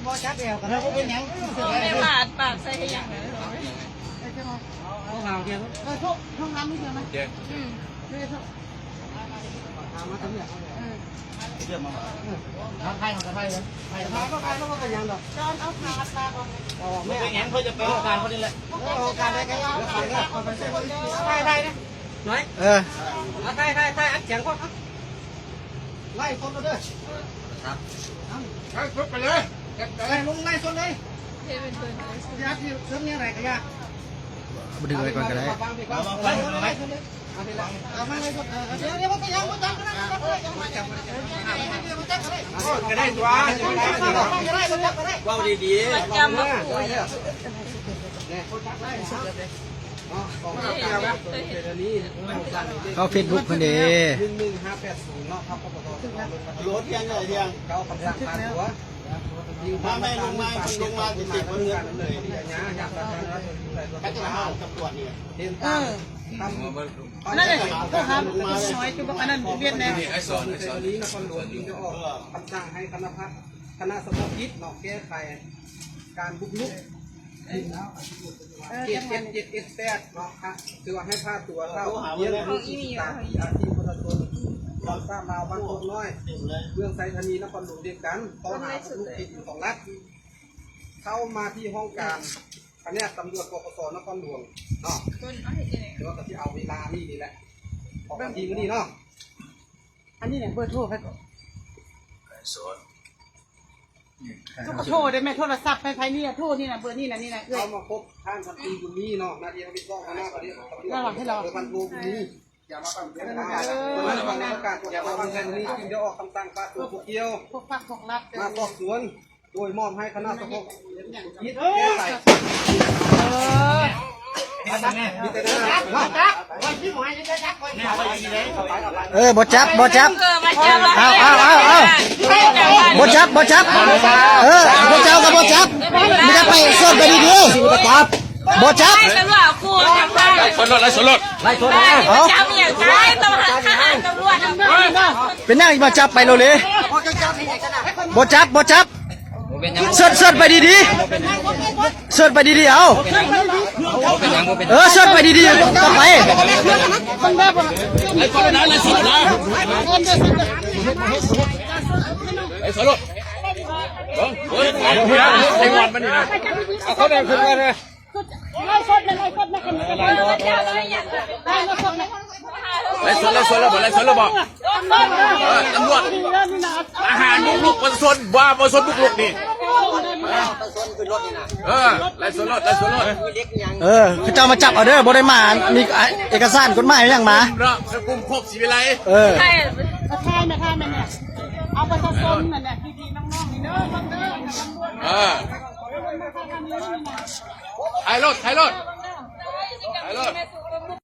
ບໍ່ຈັບແອວກໍໄດ້ ບໍ່ເປັນຫຍັງ. ແມ່ບາດ ບາດໃສ່ເຮັດຫຍັງເລີຍ? ເອົາເອົາເດ ເອີ ໂທ ຫ້ອງນ້ຳມີເດີນໄໝ? ອືມ ເດີນໂທ ມາທາງນີ້ ເອີ ເດີນມາ ເອີ ທາງໄທ ທາງໄທ ໄທ ໄທ ໄທ ບໍ່ເປັນຫຍັງດອກ. ຈອນເອົາຜ້າອັດປາກອອກ. ເອົາ ບໍ່ເປັນຫຍັງ ເພິ່ນຈະໄປຫ້ອງການເພິ່ນນີ້ແຫຼະ. ເອີ ຫ້ອງການໄດ້ກໍເອົາ ໄດ້ ໄດ້ ໄດ້ ເອີ ເອົາ ຖ່າຍ ຖ່າຍ ຖ່າຍ ອັດສຽງກ່ອນ ເອົາ ໄລສົດເດີ ໄລສົດໄປເລີຍ ໄລລົງໄລສົດເລີຍ ເຮັດເປັນເພິ່ນເລີຍ ຊິອັດເສີມແນວໃດກໍຢ່າ ບໍ່ດຶງໄວ້ກ່ອນກໍໄດ້ ເອົາມາໄລສົດເລີຍ ເອົາມາໄລສົດ ເອີ ດຽວ ດຽວ ບໍ່ເປັນຫຍັງ ບໍ່ຈັບກໍໄດ້ ບໍ່ຈັບກໍໄດ້ ເວົ້າດີໆ ບໍ່ຈັບມາຄຸຍ. ເຂົ້າເຟສບຸກເພິ່ນເດ້ ໜຶ່ງໜຶ່ງຫ້າແປດສູນເນາະ ທັບ ປກສ ໂຫຼດທຽງເດີ ທຽງ ເອົາຄຳສັ່ງຜ່ານຕົວ ມາແມ່ ລົງມາ ລົງມາຕິດໆ ເພິ່ນເລີຍ ເປັນຕາມ ເອີ ຕຳຫຼວດນີ້ ເຫັນຕາມ ອັນນັ້ນແຫຼະ ໂທຫາ ນ້ອຍຈຸບັກ ອັນນັ້ນວຽດແດ່ ນີ້ ໄອ້ສອນ ໄອ້ສອນ ນີ້ນະຄອນຫຼວງຈຶ່ງຈະອອກຄຳສັ່ງໃຫ້ຄະນະພັກ ຄະນະສະເພາະກິດເນາະ ແກ້ໄຂການບຸກລຸກ ເອີ ເຈັດເຈັດເຈັດເຈັດແປດເນາະ ຖືວ່າໃຫ້ພາຕົວທ້າວ ເອີ ເອີ ອາຊີບປະຊາຊົນ ຊາວລາວບ້ານໂຄກນ້ອຍ ເມືອງໄຊທານີ ນະຄອນຫຼວງວຽງຈັນ ຂໍ້ຫາບຸກລຸກທີ່ດິນຂອງລັດ ເຂົ້າມາທີ່ຫ້ອງການພະແນກຕຳຫຼວດ ປກສ ນະຄອນຫຼວງເນາະ ແຕ່ວ່າກໍຊິເອົາເວລານີ້ນີ້ແຫຼະ ອອກມາທີ່ມື້ນີ້ເນາະ ອັນນີ້ແຫຼະ ເບີໂທໃຜກໍ ໂທໄດ້ແມ່ ໂທລະສັບໃຜໆ ນີ້ລະ ໂທນີ້ນະ ເບີນີ້ນະ ນີ້ນະ ເອື້ອຍ ເຂົ້າມາພົບທ່ານພັນຕີບຸນມີເນາະ ໜ້າທີ່ຮັບຜິດຊອບ ຫົວໜ້າປະເທດ ເອີ ພັນໂທບຸນມີ ເອີ ມາປະກາດກວດສອບ ທ່ານພັນຕີບຸນມີຈຶ່ງໄດ້ອອກຄຳສັ່ງພາຕົວຜູ້ກ່ຽວ ພວກພັກພວກລັດ ມາສອບສວນ ໂດຍມອບໃຫ້ຄະນະສະເພາະກິດແກ້ໄຂ ເອີ ບໍ່ຈັບ ບໍ່ຈັບ ເອີ ມາຈັບ ເອົາ ເອົາ ເອົາ ເອົາ ບໍ່ຈັບ ບໍ່ຈັບ ເອີ ພວກເຈົ້າກໍບໍ່ຈັບ ມີແຕ່ໄປເຊີນໄປດີໆ ບໍ່ຈັບ ບໍ່ຈັບ ໄລ່ສົດໂລດ ໄລ່ສົດໂລດ ໄລ່ສົດ ເອົາ ຈັບອີ່ຫຍັງ ຕຳຫຼວດ ເປັນຫຍັງມາຈັບໄປໂລເລ ບໍ່ຈັບ ບໍ່ຈັບ ເຊີນ ເຊີນໄປດີໆ ເຊີນໄປດີໆ ເອົາ ເອີ ເຊີນໄປດີໆ ຕ້ອງໄປ ໄອ້ສະຫຼຸບ ເບິ່ງ ເບິ່ງ ໄອ້ງອນມັນນີ້ນະ ເອົາເຂົ້າໄປຂຶ້ນມາເດີ. ໄລຟ໌ສົດນະ ໄລຟ໌ສົດນະ ໄລຟ໌ສົດນະ ໄລຟ໌ສົດແລ້ວບໍ່ ໄລຟ໌ສົດແລ້ວບໍ່ ເອີ ຕຳຫຼວດ ທະຫານບຸກລຸກປະຊາຊົນ ວ່າປະຊາຊົນບຸກລຸກນີ້ ເອີ ໄລຟ໌ສົດໂລດ ໄລຟ໌ສົດໂລດ ເອີ ເຂົາເຈົ້າມາຈັບເອົາເດີ ບໍ່ໄດ້ມາ ມີເອກະສານກົດໝາຍຫຍັງມາ ເນາະ ເປັນກຸ່ມຄົບສີວິໄລ ເອີ ຖ່າຍ ຖ່າຍ ເອົາປະຊາຊົນນັ້ນແຫຼະ ພີ່ໆ ນ້ອງໆ ນີ້ເດີ ເອີ ຖ່າຍໂລດ ຖ່າຍໂລດ ຖ່າຍໂລດ.